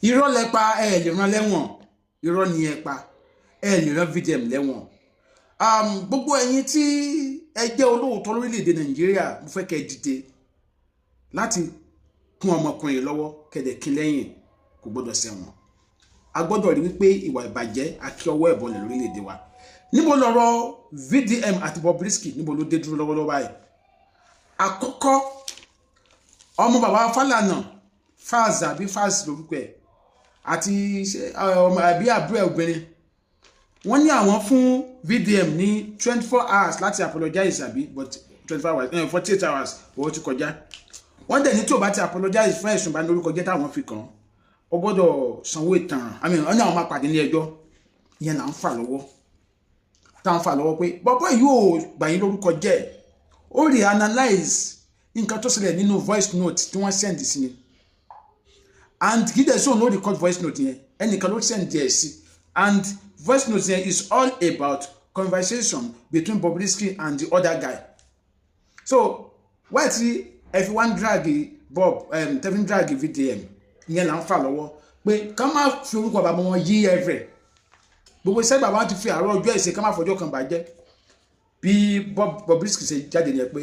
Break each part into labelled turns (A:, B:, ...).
A: Irọ́ lẹ pa, ẹ lè rán lẹ́wọ̀n. Irọ́ ni ẹ pa, ẹ lè rán VDM lẹ́wọ̀n. Gbogbo ẹ̀yin tí ẹ jẹ́ olóòótọ́ lórílẹ̀‐èdè Nàìjíríà, mo fẹ́ kẹ́ ẹ dìde láti kún ọmọkùnrin lọ́wọ́, kẹ̀dẹ̀ kín lẹ́yìn. Kò gbọ́dọ̀ ṣẹ̀wọ̀n. A gbọ́dọ̀ rí wípé ìwà ìbàjẹ́ akí ọwọ́ ẹ̀ bọlẹ̀ lórílẹ̀‐èdè wa. Níbo lọ̀rọ̀ VDM àti Bobrisky, níbo ló dé dúró lọ́wọ́lọ́wọ́ báyìí? Àkọ́kọ́, ọmọ bàbá Fálànà, Faz àbí Faz lórúkọ ẹ̀, àti ọmọ àbí àbúrò ẹ̀ obìnrin, wọ́n ní àwọn fún VDM ní 24 hours láti apologize àbí, but 24 hours, 48 hours owó ti kọjá. Wọ́n dẹ̀ ní tí ò bá ti apologize fún ẹ̀sùn ìbanilórúkọ jẹ́ táwọn fi kàn án, ó gbọ́dọ̀ sanwó ìtanràn. Àmì wọ́n ní àwọn máa pàdé ní ẹjọ́. Ìyẹn là ń fà lọ́wọ́, táwọn fà lọ́wọ́ pé bọ́bọ́ yìí ò gbà yín lórúkọ jẹ́. Ó rí analyse nǹkan tó ṣẹlẹ̀ nínú voice note tí wọ́n send sí ni, and kì í dẹ̀ sóun ló record voice note yẹn, ẹnìkan ló send ẹ̀ sí, and voice note yẹn is all about conversation between Bobrisky and the other guy. So why tí ẹ fi wá ń drag Bob, tẹ́ fi ń drag VDM? Ìyẹn là ń fà lọ́wọ́ pé ká má fi orúkọ bàbá wọn yí ẹ̀rẹ̀. Gbogbo iṣẹ́ bàbá wọn ti fi àárọ̀ ọjọ́ ẹ̀sìn, ká má fọjọ́ kan bàjẹ́. Bí Bobrisky ṣe jáde ni ẹ pé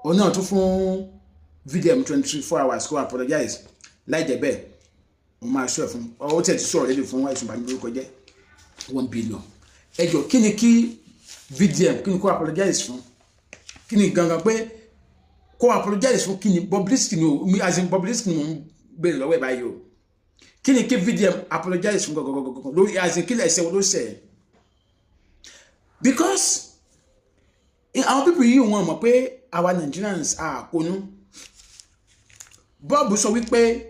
A: òun náà tún fún VDM 24 hours kó apologize, láì jẹ́ bẹ́ẹ̀, òun máa sọ ẹ̀ fún ọ. Ó tiẹ̀ ti sọ̀rọ̀ lẹ́nu fún ẹ̀sùn ìbanilórúkọ jẹ́ 1 billion. Ẹ jọ, kí ni kí VDM, kí ni kó apologize fún? Kí ni gangan pé kó apologize fún? Kí ni Bobrisky ni o, as in Bobrisky ni mo ń béèrè lọ́wọ́ ẹ̀ báyìí o. Kí ni kí VDM apologize fún gangan lórí, as in kí lẹ̀ ṣe wo ló ṣe ẹ̀? Because àwọn people yìí, wọ́n mọ̀ pé àwa Nigerians àkónú. Bob sọ wípé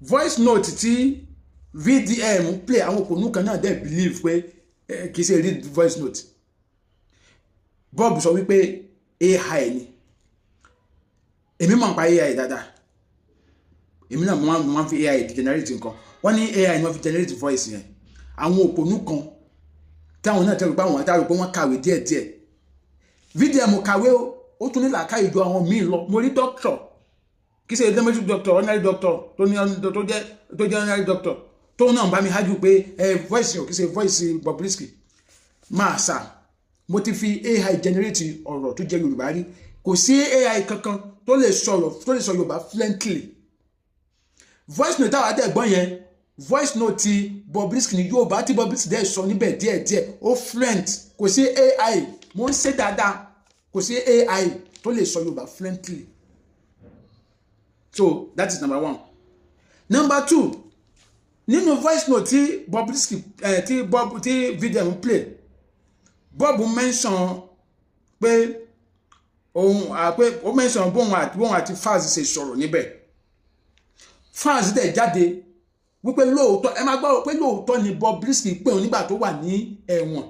A: voice note tí VDM play, àwọn òpònú kan náà dẹ̀ believe pé kì í ṣe real voice note. Bob sọ wípé AI ni. Èmi mọ̀ nípa AI dáadáa. Èmi náà mo máa ń fi AI generate nǹkan. Wọ́n ní AI ni wọ́n fi generate voice yẹn. Àwọn òpònú kan táwọn náà tẹ́lẹ̀ pé àwọn àtàrò pé wọ́n kàwé díẹ̀díẹ̀. VDM kàwé o, ó tún ní làákàyè ju àwọn míì lọ. Mo rí doctor, kì í ṣe medical doctor, ordinary doctor tó ní tó jẹ́ ordinary doctor tó náà bá mi hájú pé ẹ voice yẹn kì í ṣe voice Bobrisky. Máa sà, mo ti fi AI generate ọ̀rọ̀ tó jẹ́ Yorùbá rí. Kò sí AI kankan tó lè sọ̀rọ̀, tó lè sọ Yorùbá fluently. Voice note táwa dẹ̀ gbọ́n yẹn, voice note ti Bobrisky ní. Yorùbá tí Bobrisky dẹ̀ sọ níbẹ̀ díẹ̀díẹ̀, ó fluent. Kò sí AI, mo ń ṣe dáadáa, kò sí AI tó lè sọ Yorùbá fluently. So that is number one. Number two, nínú voice note tí Bobrisky tí Bob, tí VDM play, Bob mention pé òun pé ó mention bóun àti Faz ṣe sọ̀rọ̀ níbẹ̀. Faz dẹ̀ jáde wípé lóòótọ́, ẹ máa gbọ́, pé lóòótọ́ ni Bobrisky pé òun nígbà tó wà ní ẹ̀wọ̀n,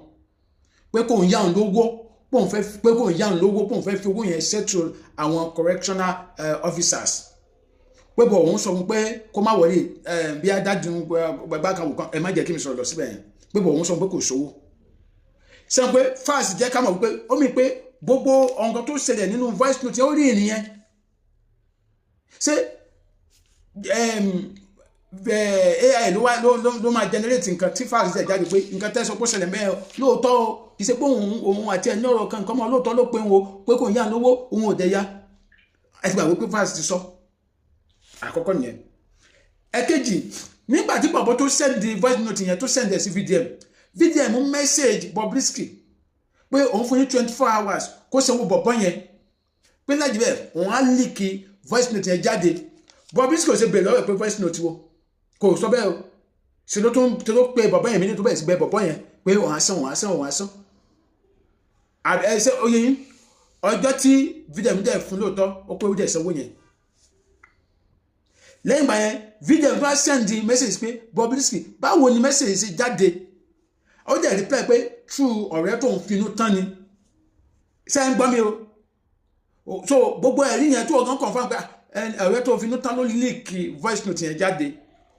A: pé kóun yá òun lówó, pé òun fẹ́, pé kóun yá òun lówó, pé òun fẹ́ fi owó yẹn settle àwọn correctional officers, pé bọ̀ òun sọ fún pé kó má wọlé bí adájú bàbá kan wò kan. Ẹ má jẹ́ kí mi sọ̀rọ̀ lọ síbẹ̀ yẹn, pé bọ̀ òun sọ fún pé kò sówó sọ pé Faz jẹ́ ká mọ̀ wípé ó mì pé gbogbo nǹkan tó ṣẹlẹ̀ nínú voice note yẹn, ó rí ìnìyẹn. Ṣé AI ló wá ló máa generate nǹkan tí Faz ṣe jáde pé nǹkan tẹ́ sọ pé ó ṣẹlẹ̀ mẹ́ẹ̀ lóòótọ́ o? Kì í ṣe pé òun àti ẹ̀ ní ọ̀rọ̀ kan nǹkan mọ́. Lóòótọ́ ló pé òun o, pé kò ń yá lówó, òun ò dẹ̀ ya. Ẹ ti gbàgbé pé Faz ti sọ àkọ́kọ́ nìyẹn. Ẹ̀kejì, nígbà tí bọ̀bọ̀ tó send voice note yẹn, tó send ẹ̀ sí VDM, VDM message Bobrisky pé òun fún ní 24 hours kó sanwó bọ̀bọ̀ yẹn, pé láti bẹ́ẹ̀ òun á leak voice note yẹn jáde. Bobrisky ò ṣe bèrè lọ́wọ́ ẹ̀ pé voice note wo, kò sọ bẹ́ẹ̀ o. Ṣe ló tún tó pé bọ̀bọ̀ yẹn mi ní tó bẹ̀rẹ̀ sí bẹ́ẹ̀ bọ̀bọ̀ yẹn pé òun á san, òun á san, òun á san. Ẹ ṣe oyè yín. Ọjọ́ tí VDM dẹ̀ fún lóòótọ́, ó pé ó dẹ̀ sanwó yẹn. Lẹ́yìn ìgbà yẹn, VDM tó wá send message pé Bobrisky, báwo ni message ṣe jáde? Ó dẹ̀ reply pé through ọ̀rẹ́ tó ń finú tán ni. Ṣé ń gbọ́ mi o? So gbogbo ẹ̀rí yẹn tó ọ̀gán confirm pé ọ̀rẹ́ tó finú tán ló leak voice note yẹn jáde,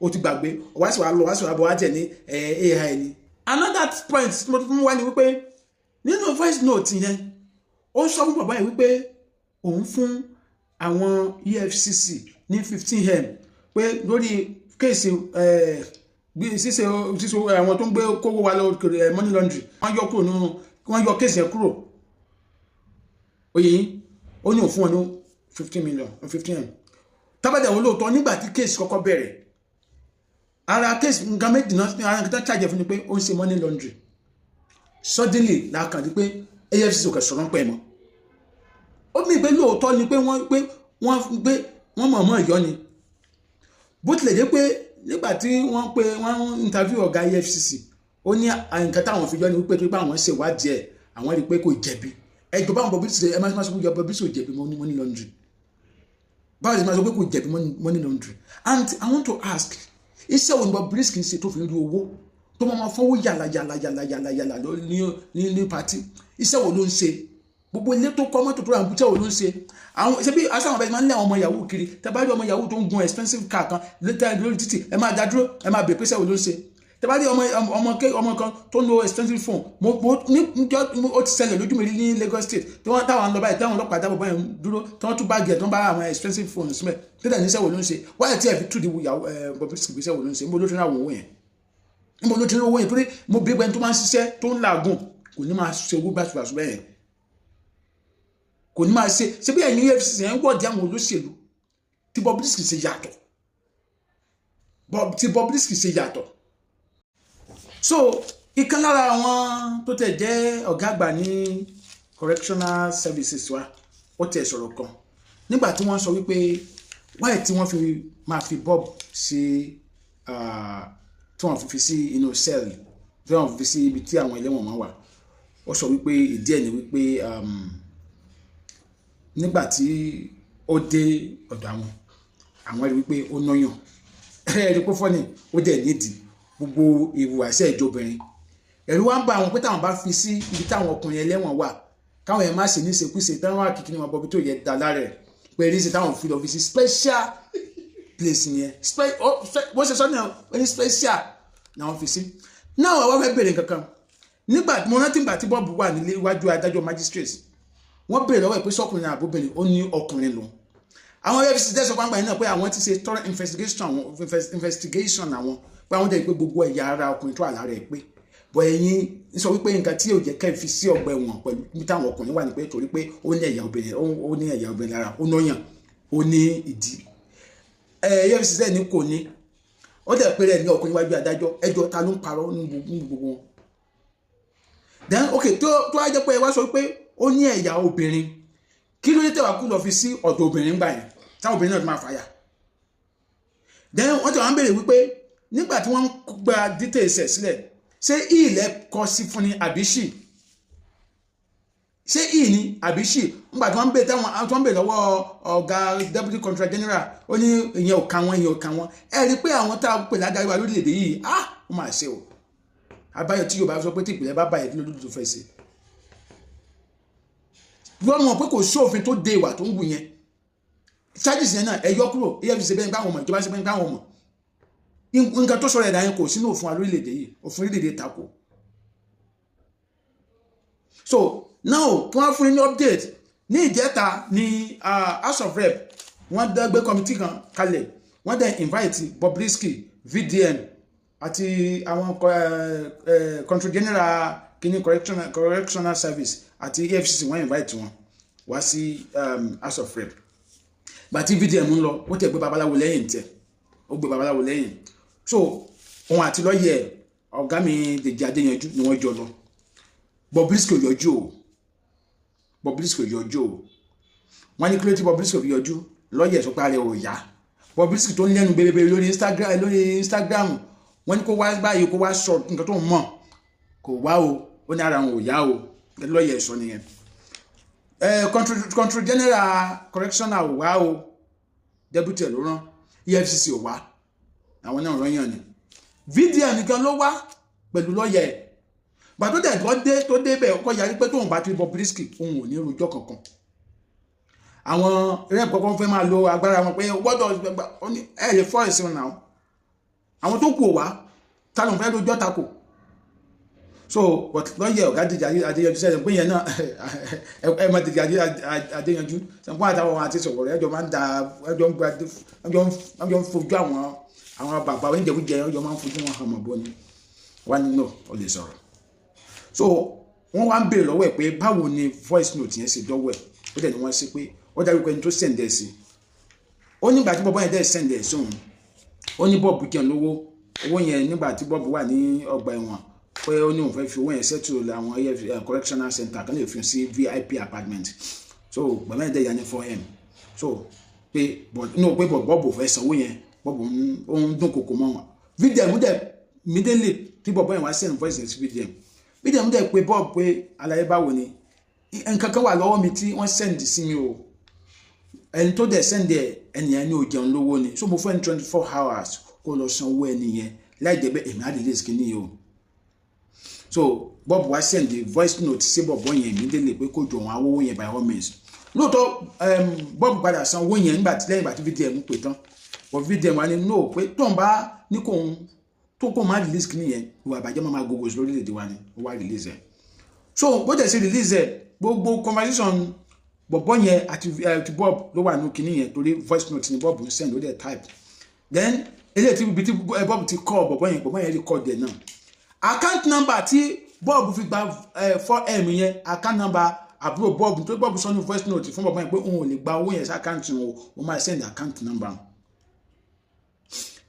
A: ó ti gbàgbé, wá sí wàá lọ, wá sí wàá bọ̀, wá jẹ̀ ní AI ni. Another point tí mo tún wá ni wípé nínú voice note yẹn, ó sọ fún bàbá yẹn wípé òun fún Àwọn EFCC ní 15M pé lórí case ṣíṣe ṣíṣe àwọn tó ń gbé kówó wa lọ, money laundry, wọ́n yọ kúrò nínú, wọ́n yọ case yẹn kúrò. Oyè yín, ó ní òun fún wọn ní 15 million, 15M. Tábàdà wọn lóòótọ́, nígbà tí case kọ́kọ́ bẹ̀rẹ̀, ara case, nǹkan méjì náà, ara nǹkan tó charge fún ni pé ó ń ṣe money laundry. Suddenly la kàn di pé EFCC ò kẹ̀ sọ̀rọ̀ ń pẹ̀ mọ́. Ó mì pé lóòótọ́ ni pé wọ́n mọ̀ọ́mọ̀ yọ ni. Bó tilẹ̀ jẹ́ pé nígbà tí wọ́n pe wọ́n interview ọ̀gá EFCC, ó ní nǹkan táwọn fi yọ ni wípé tó pé àwọn ṣèwádìí ẹ̀, àwọn rí i pé kò jẹ̀bi. Ẹjọ́ báwọn Bobrisky, ẹ máa sọ pé Bobrisky ò jẹ̀bi money laundry, báwo ṣe máa sọ pé kò jẹ̀bi money laundry? And I want to ask, iṣẹ́ wo ni Bobrisky ń ṣe tó fi ń rí owó tó máa fọwọ́ yàlà yàlà yàlà yàlà yàlà ní party? Iṣẹ́ wo ló ń ṣe? Gbogbo ilé tó kọ́, mọ́tò tó rà, iṣẹ́ wo ló ń ṣe? Àwọn ṣé bí aṣọ àwọn ọbẹ̀ máa ń lé àwọn ọmọ yahoo kiri. Tẹ́ bá rí ọmọ yahoo tó ń gun expensive car kan lórí títì, ẹ máa dá dúró, ẹ máa bèèrè pé iṣẹ́ wo ló ń ṣe. Tẹ́ bá rí ọmọ kan tó ń lo expensive phone, mo mo ní ó ti ṣẹlẹ̀ lójú mi rí ní Lagos State tí wọ́n táwọn ń lọ báyìí, táwọn ọlọ́pàá dábọ̀ báyìí dúró, tí wọ́n tún báàgì ẹ̀, tí wọ́n bá àwọn expensive phone síbẹ̀. Tẹ́lẹ̀, níṣẹ́ wo ló ń ṣe? Wáyà tí ẹ fi tú di yahoo Bobrisky, iṣẹ́ wo ló ń ṣe? Níbo ló ti ń ra owó yẹn? Níbo ló ti ń rí owó yẹn? Torí mo bí ẹni tó máa ń ṣiṣẹ́, tó ń làágùn, kò ní máa ṣe owó báṣubàṣu bẹ́ẹ̀ yẹn, kò ní máa ṣe. Ṣé bí ẹ̀yin EFCC yẹn ń wọ̀dí àwọn olóṣèlú, tí Bobrisky ṣe yàtọ̀, tí Bobrisky ṣe yàtọ̀. So ìkan lára àwọn tó tẹ̀ jẹ́ ọ̀gá àgbà ní correctional services wa, ó tẹ̀ sọ̀rọ̀ kan nígbà tí wọ́n sọ wípé wáyé tí wọ́n fi máa fi Bob sí, tí wọ́n fi sí inú cell, tí wọ́n fi sí ibi tí àwọn ẹlẹ́wọ̀n máa wà. Ó sọ wípé ìdí ẹ̀ ni wípé nígbà tí ó dé ọ̀dọ̀ àwọn, àwọn rí wípé ó náyàn, ẹ̀rí pé fọ́nì ó dẹ̀ nídìí gbogbo ìhùwàsí ìjọbìnrin. Ẹ̀rù wá ń bá àwọn pé táwọn bá fi sí ibi táwọn ọkùnrin ẹlẹ́wọ̀n wà, káwọn yẹn má ṣe ní ṣekúṣe, táwọn àkìkí ni wọn bọbi tó yẹ dá lára ẹ̀, pé eré ṣe táwọn fi lọ fi sí special place yẹn. Bó ṣe sọ ní ní special ni àwọn fi sí náà. Wọ́n fẹ́ bèrè kankan nígbà mo rántí ìgbà tí Bob wà nílé iwájú adájọ́ magistrate, wọ́n béèrè lọ́wọ́ ẹ̀ pé sọ́kùnrin àbóbìnrin, ó ní ọkùnrin lòun. Àwọn EFCC tẹ̀sán pàǹgbà yẹn náà pé àwọn ti ṣe thorough investigation àwọn, investigation àwọn, pé àwọn dẹ̀ pé gbogbo ẹ̀yà ara ọkùnrin tó wà lára ẹ̀ pé bọ̀. Ẹ̀yin sọ wípé nǹkan tí yóò jẹ́ kẹ́ fi sí ọgbà ẹ̀wọ̀n pẹ̀lú níbi táwọn ọkùnrin wà ní pé torí pé ó ní ẹ̀yà obìnrin, ó ní ẹ̀yà obìnrin lára, ó náyàn, ó ní ìdí. Ẹ̀ EFCC dẹ̀ ní kò ní, ó dẹ̀ pé rẹ̀ ní ọkùnrin wájú adájọ́. Ẹjọ́, ta ló ń parọ́ ní gbogbo wọn? Then ok, tó wá jẹ́ pé ẹ wá sọ pé ó ní ẹ̀yà obìnrin, kí ló dé tẹ̀wá kú lọ fi sí ọ̀dọ̀ obìnrin gbà yẹn, táwọn obìnrin náà ti máa fàyà? Then wọ́n ti wá ń béèrè wípé nígbà tí wọ́n ń gba details ẹ̀ sílẹ̀, ṣé ilẹ̀ kọ sí fún ni àbí ṣì, ṣé he ni àbí she? Nígbà tí wọ́n ń béèrè, táwọn tí wọ́n ń béèrè lọ́wọ́ ọ̀gá deputy controller general, ó ní ìyẹn ò ka wọn, ìyẹn ò ka wọn. Ẹ rí i pé àwọn tá a pè ládarí wa lórílẹ̀‐èdè yìí, ah, ó máa ṣe o. Àbáyọ tí Yorùbá sọ pé tí ìpìlẹ̀ bá bàyẹ̀, kí ló dúdú fẹ́ ṣe? Wọ́n mọ̀ pé kò sí òfin tó de ìwà tó ń wù yẹn. Charges yẹn náà, ẹ yọ kúrò. EFCC bẹ́ẹ̀ ń gbá wọn mọ̀, ìjọba ṣe bẹ́ẹ̀ ń gbá wọn mọ̀. Nǹkan tó sọ̀rọ̀ ẹ̀dá yẹn kò sínú òfin wa lórílẹ̀‐èdè yìí, òfin orílẹ̀‐èdè tako. So now, kí wọ́n fún yín ní update, ní ìjẹta ní House of Rep, wọ́n gbé committee kan kalẹ̀, wọ́n dẹ̀ invite Bobrisky, VDM àti àwọn control general kìíní correctional service àti EFCC. Wọ́n invite wọn wá sí House of Rep. Gbàtí VDM ń lọ, ó tẹ̀ gbé babaláwo lẹ́yìn, tẹ̀ ó gbé babaláwo lẹ́yìn. So òun àti lọ́yẹ̀ ọ̀gá mi Dèjì Adéyanjú ni wọ́n jọ lọ. Bobrisky ò yọjú o, Bobrisky ò yọjú o. Wọ́n ní kí ló tí Bobrisky ò fi yọjú? Lọ́yẹ̀ sọ pé ara ẹ̀ ò yá. Bobrisky tó ń lẹ́nu bebebe lórí Instagram, wọ́n ní kó wá báyìí, kó wá sọ nǹkan tó ń mọ̀, kò wá o. Ó ní ara òun ò yá o, lọ́yẹ̀ sọ nìyẹn. Control general correctional ò wá o, deputy ẹ̀ ló rán. EFCC ò wá, àwọn náà rán yàn ni. VDM nìkan ló wá pẹ̀lú lọ́yẹ̀ ẹ̀. Gbà tó dẹ̀ tó dé, tó dé bẹ́ẹ̀, ọkọ̀ yarí pé tóun bá ti Bobrisky, òun ò ní rojọ́ kankan. Àwọn rep kọ́kọ́ fẹ́ máa lo agbára wọn pé gbọ́dọ̀ ẹ lè fọ́ ẹ̀sìn náà. Àwọn tó kù ò wá, ta ló ń fẹ́ rojọ́ tako? So but lọ́yẹ̀ ọ̀gá Dèjì Adéyanjú sẹ́yìn pé yẹn náà, ẹ mọ Dèjì Adéyanjú sẹ́yìn pé àtàwọn àti sọ̀rọ̀ ẹjọ́ máa ń da, ẹjọ́ ń gba, ẹjọ́ ń fojú àwọn bàbá oníjẹkújẹ, ẹjọ́ máa ń fojú wọn hàn mọ̀ bọ́ ni wọ́n ní no, ó lè sọ̀rọ̀. So wọ́n wá ń béèrè lọ́wọ́ ẹ̀ pé báwo ni voice note yẹn ṣe dọ́wọ́ ẹ̀. Ó dẹ̀ ní wọ́n ṣe pé ó dárúkọ ẹni tó send ẹ̀ sí. Ó nígbà tí bọ́bọ́ yẹn dẹ̀ send ẹ̀ sóhun, ó ní Bob jẹun lówó owó yẹn nígbà tí Bob wà ní ọgbà ẹ̀wọ̀n, pé ó ní òun fẹ́ fi owó yẹn settle àwọn correctional center kan lè fi sí VIP apartment. So bàbá yẹn dẹ̀ yà ní 4M. So pé but no, pé Bob ò fẹ́ sanwó yẹn, Bob ó ń dún kòkò mọ́ wọn. VDM dẹ̀ immediately tí bọ́bọ́ yẹn wá send voice sí VDM, VDM dẹ̀ pé Bob pé, "Àlàyé, báwo ni? Nǹkan kan wà lọ́wọ́ mi tí wọ́n send sí mi o. Ẹni tó dẹ̀ send ẹ̀, ẹnìyẹn ní o jẹun lówó ni. So mo fẹ́ ní 24 hours kó lọ san owó ẹni yẹn, láì jẹ́ bẹ́ẹ̀, èmi á release kìíní yìí o." So Bob wá send the voice note sí bọ̀bọ̀ yẹn immediately pé kó jọ wọn awówó yẹn by all means. Lóòótọ́, Bob padà san owó yẹn nígbà tí lẹ́yìn ìgbà tí VDM pè tán, but VDM wá ní no, pé tóun bá ní kóun tó kóun má release kìíní yẹn, ìwà àbàjẹ́ máa gbogbo lórílẹ̀‐èdè wa ni. Ó wá release ẹ̀. So bó tẹ̀ sí release ẹ̀, gbogbo conversation bọ̀bọ̀ yẹn àti Bob ló wà nínú kìíní yẹn, torí voice note ni Bob ń send, ó dẹ̀ type. Then eléyìí tí ibi tí Bob ti call bọ̀bọ̀ yẹn, bọ̀bọ̀ yẹn record ẹ̀ náà. Account number tí Bob fi gba 4M yẹn, account number àbúrò Bob tó Bob sọ ní voice note fún bọ̀bọ̀ yẹn pé òun ò lè gba owó yẹn sí account òun, ó máa send account number.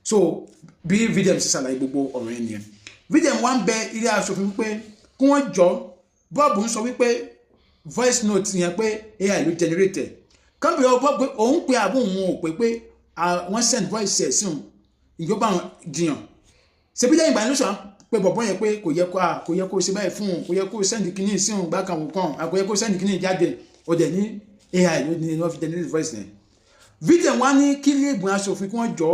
A: So bí VDM ṣe ṣàlàyé gbogbo ọ̀rọ̀ yẹn nìyẹn. VDM wá ń bẹ ilé aṣòfin wípé kí wọ́n jọ, Bob ń sọ wípé voice note yẹn, pé AI ló generate ẹ̀. Kánbí ọ Bob pé òun pe àbó òun ò pé, pé wọ́n send voice ẹ̀ sí òun, ìjọba àwọn jiyàn. Ṣebí lẹ́yìn ìgbà yẹn ló sọ pé bọ̀bọ̀ yẹn pé kò yẹ kó ṣe báyìí fún òun, kò yẹ kó send kínní sí òun gbákan òun kan, kò yẹ kó send kínní jáde, ó dẹ̀ ní AI ló ní wọ́n fi generate voice yẹn. VDM wá ní kí ilé ìgbìmọ̀ aṣòfin kí wọ́n jọ,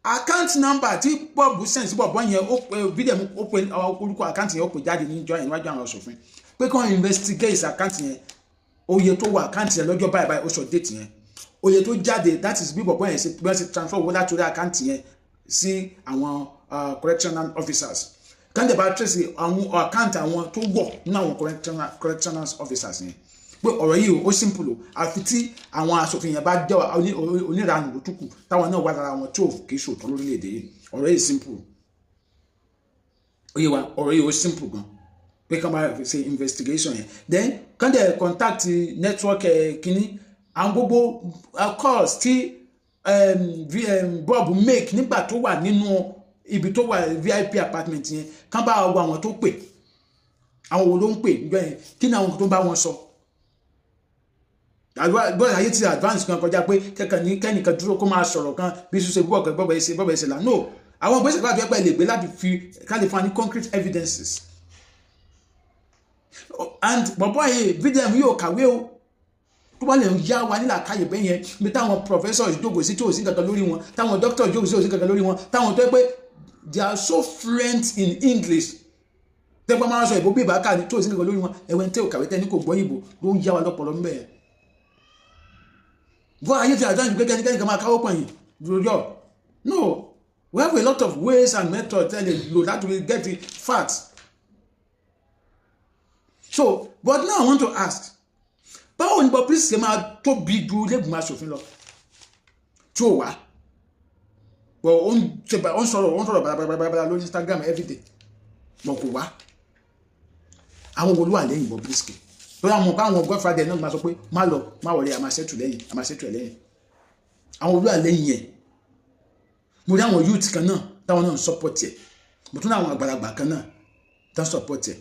A: account number tí Bob send sí bọ̀bọ̀ yẹn, ó pe VDM, ó pe orúkọ account yẹn, ó pè jáde níjọ́ yẹn níwájú àwọn aṣòfin pé kí wọ́n investigate account yẹn, oye tó wọ account yẹn lọ́jọ́ báyìí báyìí, ó sọ date yẹn, oye tó jáde, that is bí bọ̀bọ̀ yẹn ṣe bí wọ́n ṣe transfer owó láti orí account yẹn sí àwọn correctional officers, kí wọ́n dẹ̀ bá trace àwọn account àwọn tó wọ̀ nínú àwọn correctional officers yẹn, pé ọ̀rọ̀ yìí ó simple o, àfi tí àwọn aṣòfin yẹn bá jẹ́ oníranù ló túkù táwọn náà wà lára wọn tí ò kì í ṣòótọ́ lórílẹ̀‐èdè yìí. Ọ̀rọ̀ yìí simple, ó yé wa. Ọ̀rọ̀ yìí ó simple gan, pé kí wọ́n bá ṣe investigation yẹn, then kí wọ́n dẹ̀ contact network kínní, àwọn gbogbo calls tí Bob make nígbà tó wà nínú ibi tó wà VIP apartment yẹn, kán bá wo àwọn tó pè, àwọn wo ló ń pè níjọ́ yẹn, kí ni àwọn tó ń bá wọn sọ. Bọ́ọ̀lù ayé ti advance kan kọjá pé kẹ́kàn ní kẹ́nìkan dúró kó máa sọ̀rọ̀ kan bí ṣíṣe bọ́ọ̀kẹ́ bọ́ọ̀bẹ̀ ṣe bọ́ọ̀bẹ̀ ṣe là no. Àwọn ìgbésẹ̀ kan àti ẹgbẹ́ lè gbé láti fi ká lè fún wa ní concrete evidences. And bọ̀bọ̀ yìí, VDM yóò kàwé o, tó bá lè yá wa nílà káyè bẹ́ẹ̀ yẹn, bí táwọn professors jókòó sí tí ò sí kankan lórí wọn, táwọn doctors jókòó sí tí ò sí kankan lórí wọn, táwọn tó yẹ pé they are so fluent in English, tẹ́gbọ́n máa ń sọ ìbò bí ìbáka ní tí ò sí kankan lórí wọn, ẹ̀wẹ̀n tí ò kàwé tẹ́ ní kò gbọ́ ìbò ló ń yá wa lọ́pọ̀lọ́ ń bẹ́ẹ̀. Bọ́ ayé ti àjọ ìgbé kẹ́nikẹ́ni kan máa káwọ́ pọ̀nyìn lójọ́. No, we have a lot of ways and methods tẹ́ lè lò láti get the facts. So but now I want to ask, báwo ni Bobrisky ṣe máa tóbi ju ilé-ìgbìmọ̀ aṣòfin lọ tí ó wà bọ̀, ó ń ṣe, ó ń sọ̀rọ̀ bàbàbàbà lórí Instagram everyday, bọ̀ kò wá? Àwọn wo ló wà lẹ́yìn Bobrisky? Lórí àwọn báwọn godfather náà máa sọ pé má lọ, má wọlé, a máa ṣètò lẹ́yìn, a máa ṣètò ẹ̀ lẹ́yìn. Àwọn wo ló wà lẹ́yìn ẹ̀? Mo rí àwọn youth kan náà táwọn náà ń support ẹ̀. Mo tún ní àwọn àgbàlagbà kan náà tó ń support ẹ̀.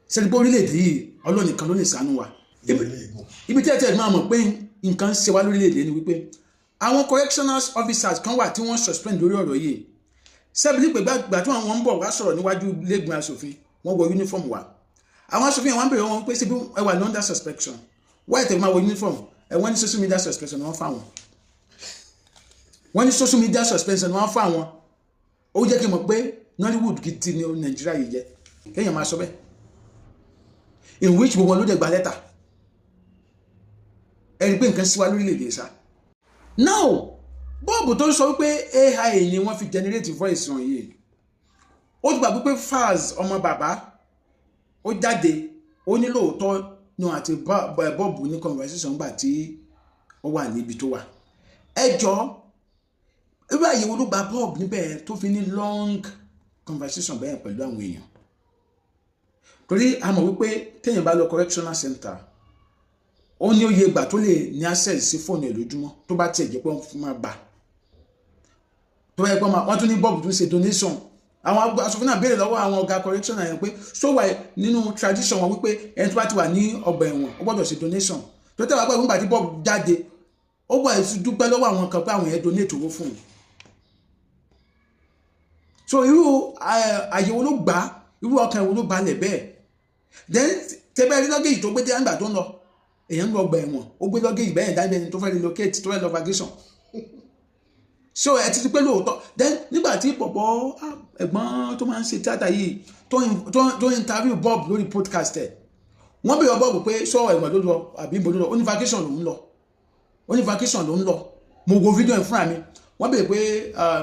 A: Sẹ́ni pé orílẹ̀-èdè yìí, Ọlọ́run nìkan ló lè ṣàánú wa. Ibi tí ẹ tẹ́ ẹ máa mọ̀ pé nǹkan ń ṣe wá lórílẹ̀-èdè ni wípé àwọn correctional officers kan wà tí wọ́n suspend lórí ọ̀rọ̀ yìí. Sẹ́bi pé gbà tí wọ́n ń bọ̀ wá sọ̀rọ̀ níwájú lẹ́gbọ̀n aṣòfin, wọ́n wọ uniform wá. Àwọn aṣòfin yẹn wọ́n ń bèrè wọn pé ṣé bí ẹ wà ní under suspension, why tẹ̀ máa wọ uniform ẹ? Wọ́n ní social media suspension wọ́n fáwọn. Wọ́n ní social media suspension wọ́n fáwọn. Ó jẹ́ kí n mọ̀ pé Nollywood gidi ni Nàìjíríà yìí jẹ́, kéèyàn máa sọ bẹ́ẹ̀, in which gbogbo wọn ló dẹ̀ gba lẹ́tà. Ẹ rí i pé nǹkan sí wa lórílẹ̀‐èdè sá. Now Bob tó ń sọ wípé AI ni wọ́n fi generate voice wọn yìí, ó ti gbàgbé pé Falz ọmọ bàbá ó jáde, ó ní lóòótọ́ ní wọn àti Bob ní conversation gbà tí ó wà níbi tó wà. Ẹ jọ, irú àyẹ̀wò ló gba Bob níbẹ̀ tó fi ní long conversation bẹ́ẹ̀ pẹ̀lú àwọn èèyàn? Torí a mọ̀ wípé téèyàn bá lọ correctional center, ó ní oye ìgbà tó lè ní access sí fóònù ẹ̀ lójúmọ́, tó bá tiẹ̀ jẹ́ pé wọ́n fún máa bà tó bá yẹ pé wọ́n tún ní Bob tún ṣe donation. Àwọn aṣòfin náà béèrè lọ́wọ́ àwọn ọ̀gá correctional yẹn pé so wà nínú tradition wọn wípé ẹni tó bá ti wà ní ọgbà ẹ̀wọ̀n, ó gbọ́dọ̀ ṣe donation. Tó tẹ́wàá pé nígbà tí Bob jáde, ó gbọ́dọ̀ sí dúpẹ́ lọ́wọ́ àwọn kan pé àwọn yẹn donate owó fún un. So irú àyẹ̀wò ló gbà á? Irú ọkàn wo ló balẹ̀ bẹ́ẹ̀? Then tẹ́bẹ́ rí luggage tó gbé dé àgbà tó ń lọ, èèyàn ń lọ ọgbà ẹ̀wọ̀n, ó gbé luggage bẹ́ẹ̀ dájú ẹni tó fẹ́ relocate, tó fẹ́ lọ vacation. So ẹ ti ti pé lóòótọ́. Then nígbà tí bọ̀bọ̀ ẹ̀gbọ́n tó máa ń ṣe tíátà yìí tó interview Bob lórí podcast ẹ̀, wọ́n bèèrè Bob pé sọ ẹ̀wọ̀n ló lọ àbí ibo ló lọ? Ó ní vacation lòún lọ, ó ní vacation lòún lọ. Mo wo fídíò ẹ̀ fúnra mi. Wọ́n bèèrè pé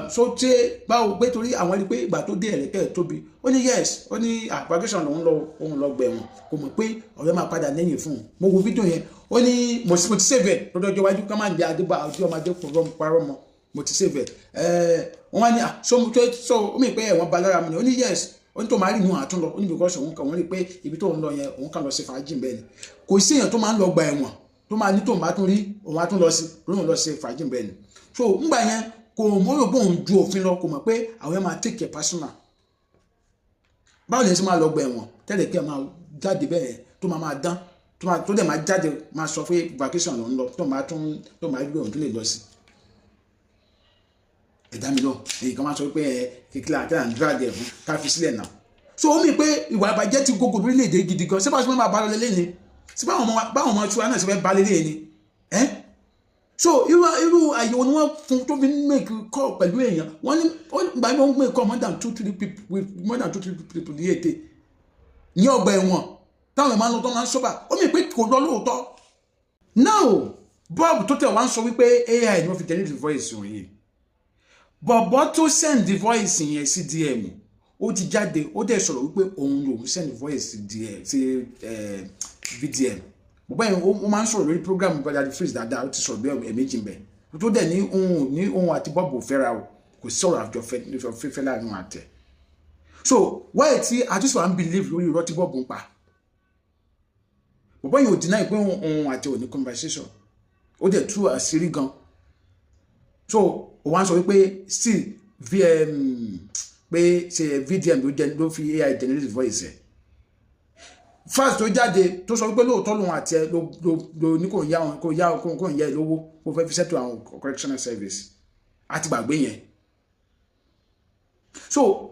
A: so ṣé báwo pé torí àwọn ẹni pé ìgbà tó dé ẹ̀rẹ́kẹ́ tóbi. Ó ní yes, ó ní vacation lòún lọ, òun lọ gbẹ̀wọ̀n, kò mọ̀ pé ọ̀rẹ́ máa padà lẹ́yìn fún un. Mo wo fídíò yẹn. Ó ní mo ti save ẹ̀ lọ́dọ̀ ọjọ́ iwájú ká má jẹ́ adébá ọjọ́ ọmọdé kò rọ́ parọ́ mọ́. Mo ti save ẹ̀. Wọ́n wá ní so so ó mì pé ẹ̀wọ̀n ba lára mu ni. Ó ní yes, ó ní tó máa rí inú àtún lọ. Ó ní because òun kàn wọ́n rí pé ibi tó ń lọ yẹn, òun kàn lọ sí fàájì bẹ́ẹ̀ ni. Kò sí èèyàn tó máa ń lọ gba ẹ̀wọ̀n tó máa ní tóun bá tún rí òun á tún lọ sí lóun lọ sí fàájì bẹ́ẹ̀ ni. So ńgbà yẹn, kò mọ̀ rò pé òun ju òfin lọ, kò mọ̀ pé àwọn yẹn máa take it personal. Báwo lè ṣe máa lọ gba ẹ̀wọ̀n tẹ́lẹ̀ kí ẹ máa jáde bẹ́ẹ̀, tó máa máa dán, tó dẹ̀ máa jáde máa sọ pé vacation ló ń lọ, tó máa tún tó máa gbé òun tó lè lọ sí? Ẹ̀dá mi lọ, èyí kan máa sọ pé ẹ kékeré àti à ń drag ẹ̀ fún ká fi sílẹ̀ náà. So ó mì pé ìwà ìbàjẹ́ ti gbogbo orílẹ̀-èdè gidi gan. Ṣé báwọn ṣe máa bá lọ lélẹ́yìn ni? Ṣé báwọn ọmọ tiwa náà ṣe fẹ́ bá lélẹ́yìn ni ẹ́? So irú àyẹ̀wò ni wọ́n fún tó fi ń make call pẹ̀lú èèyàn? Wọ́n ní gbà wọ́n make call more than two three people, with more than two three people ní ète ní ọgbà ẹ̀wọ̀n táwọn ẹ̀ máa ń lọ tó máa ń sọ́bà. Ó mì pé kò lọ lóòótọ́. Now, Bob tó tẹ̀ wá ń sọ wípé AI ni wọ́n fi generate voice wọ̀nyí, bọ̀bọ̀ tó send the voice yẹn sí DM, ó ti jáde, ó dẹ̀ sọ̀rọ̀ wípé òun lòun send voice sí DM, sí VDM. Bọ̀bọ̀ yẹn, ó máa ń sọ̀rọ̀ lórí program Daddy Freeze dáadáa. Ó ti sọ̀rọ̀ bí ẹ̀ẹ̀mejì ń bẹ̀ tó dẹ̀ ní òun àti Bob ò fẹ́ra o, kò sí ọ̀rọ̀ àjọ fẹ́fẹ́ láàrin wọn àtẹ̀. So wáyé tí àtúnṣe wa ń believe lórí irọ́ tí Bob ń pa? Bọ̀bọ̀ yẹn ò deny pé òun àti òní conversation, ó dẹ̀ tú àṣírí gan. So ó wá ń sọ wípé still vm pé ṣe VDM ló jẹ ló fi AI generate voice ẹ̀. First tó jáde tó sọ wípé lóòótọ́ lòun àti ẹ ló ló ló ní kò ń yá kò yá kò ń yá ẹ lówó, kó fẹ́ fi settle àwọn correctional service, àti gbàgbé yẹn. So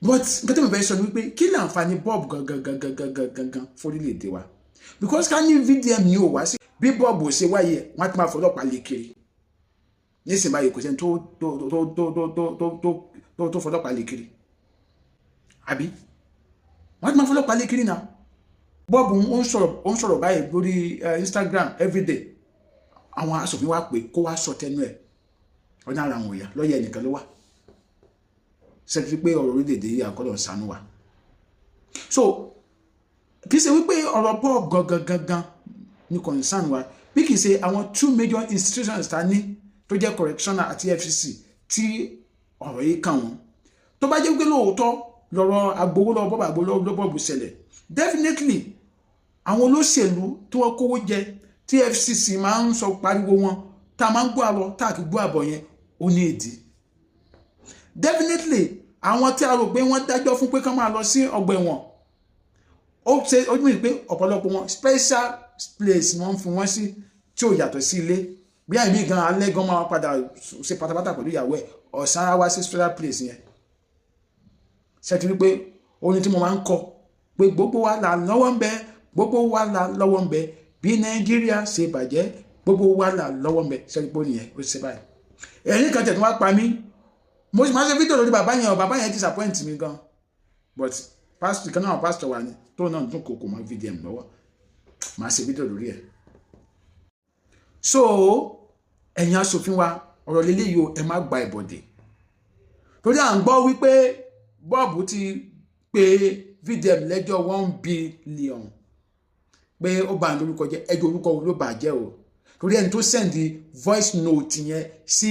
A: but nǹkan tí mo fẹ́ sọ ni wípé kí ni àǹfààní Bob gangan gangan gangan gangan fórílẹ̀-èdè wa? Because ká ní VDM ní ò wá sí, bí Bob ò ṣe wáyé, wọ́n á ti máa fọlọ́pàá lé kiri. Nísìnyí báyìí, kò sẹ́ni tó fọlọ́pàá lé kiri, àbí wọ́n ti máa fọlọ́pàá lé kiri náà. Bob ó ń sọ̀rọ̀ báyìí lórí Instagram everyday. Àwọn aṣòfin wa pé kó wá sọ tẹnu ẹ̀, ọ̀nà ara àwọn òyà lọ́yẹ̀ ẹnìkan ló wà sẹ́ni pé ọ̀rọ̀ orílẹ̀-èdè yìí àkọlọ̀ ń ṣàánú wa. So kì í ṣe wípé ọ̀rọ̀ Bob gangan gangan ní concern wa, bí kì í ṣe àwọn two major institutions ta ní tó jẹ́ correctional àti EFCC tí ọ̀rọ̀ yìí kàn wọ́n. Tó bá jẹ́ wípé lóòótọ́ lọ́rọ̀ agbowó lọ́wọ́ Bob, agbowó lọ́wọ́ Bob ṣẹlẹ̀, definitely àwọn olóṣèlú tí wọ́n kówó jẹ tí EFCC máa ń sọ pariwo wọn, tá a máa ń gbọ́ àlọ́ tá a kì í gbọ́ àbọ̀ yẹn, ó ní ìdí. Definitely àwọn tí a rò pé wọ́n dájọ́ fún pé kán máa lọ sí ọgbà ẹ̀wọ̀n, ó ṣe ó ní pé ọ̀pọ̀lọpọ̀ wọn, special place ni wọ́n fún wọn sí tí ò yàtọ̀ sí ilé. Bí àìmí gan alẹ́ gan máa padà ṣe pátápátá pẹ̀lú ìyàwó ẹ̀, ọ̀sán á wá sí special place yẹn. Ṣe ti rí pé orin tí mo máa ń kọ pé gbogbo wa là lọ́wọ́ ń bẹ, gbogbo wa là lọ́wọ́ ń bẹ, bí Nàìjíríà ṣe bàjẹ́, gbogbo wa là lọ́wọ́ ń bẹ, ṣe rí pé ó nìyẹn ó ṣe báyìí? Ẹ̀rín kan tẹ̀ tó wá pa mí, mo sì máa ń ṣe fídíò lórí bàbá yẹn o. Bàbá yẹn disappoint mi gan, but pastor kan náà, pastor wa ni tó náà dún kòkò mọ́ VDM lọ́wọ́. Máa ṣe fídíò lórí ẹ̀. So ẹ̀yin aṣòfin wa, Ọ̀rọ̀ lélẹ́yìí o, ẹ má gba ìbọ̀dẹ̀, torí à ń gbọ́ wípé Bob ti pe VDM lẹ́jọ́ 1 billion pé ó bà ní lórúkọ jẹ́. Ẹjọ́ orúkọ wo ló bà jẹ́ o? Torí ẹni tó send voice note yẹn sí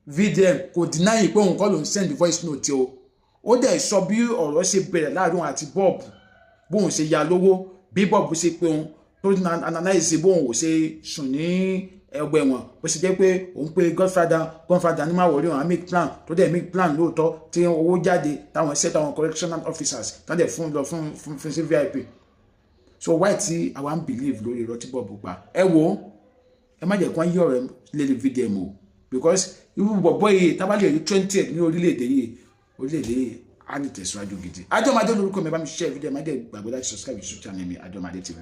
A: VDM kò deny pé òun kọ́ ló ń send voice note o. Ó dẹ̀ sọ bí ọ̀rọ̀ ṣe bẹ̀rẹ̀ láàrin òun àti Bob, bóun ṣe ya lówó, bí Bob ṣe pé òun tó analyse bóun ò ṣe sùn ní ẹgbẹ́ wọn, bó ṣe jẹ́ pé òun pé Godfather, Godfather ní má worry, òun á make plan, tó dẹ̀ make plan lóòótọ́, tí owó jáde, táwọn set àwọn correctional officers tó dẹ̀ fún lọ fún sí VIP. So why tí àwa ń believe lórí irọ́ tí Bob pa? Ẹ wo, ẹ má jẹ́ kí wọ́n yí ọ̀rọ̀ lé VDM o, because irú bọ̀bọ̀ yìí, tá bá lè rí 20 ní orílẹ̀-èdè yìí, orílẹ̀-èdè yìí á ní tẹ̀síwájú gidi. Àjọmọdé lórúkọ mi. Bá mi share fídíò, má dẹ̀ gbàgbé láti subscribe to channel mi, Àjọmọdé TV.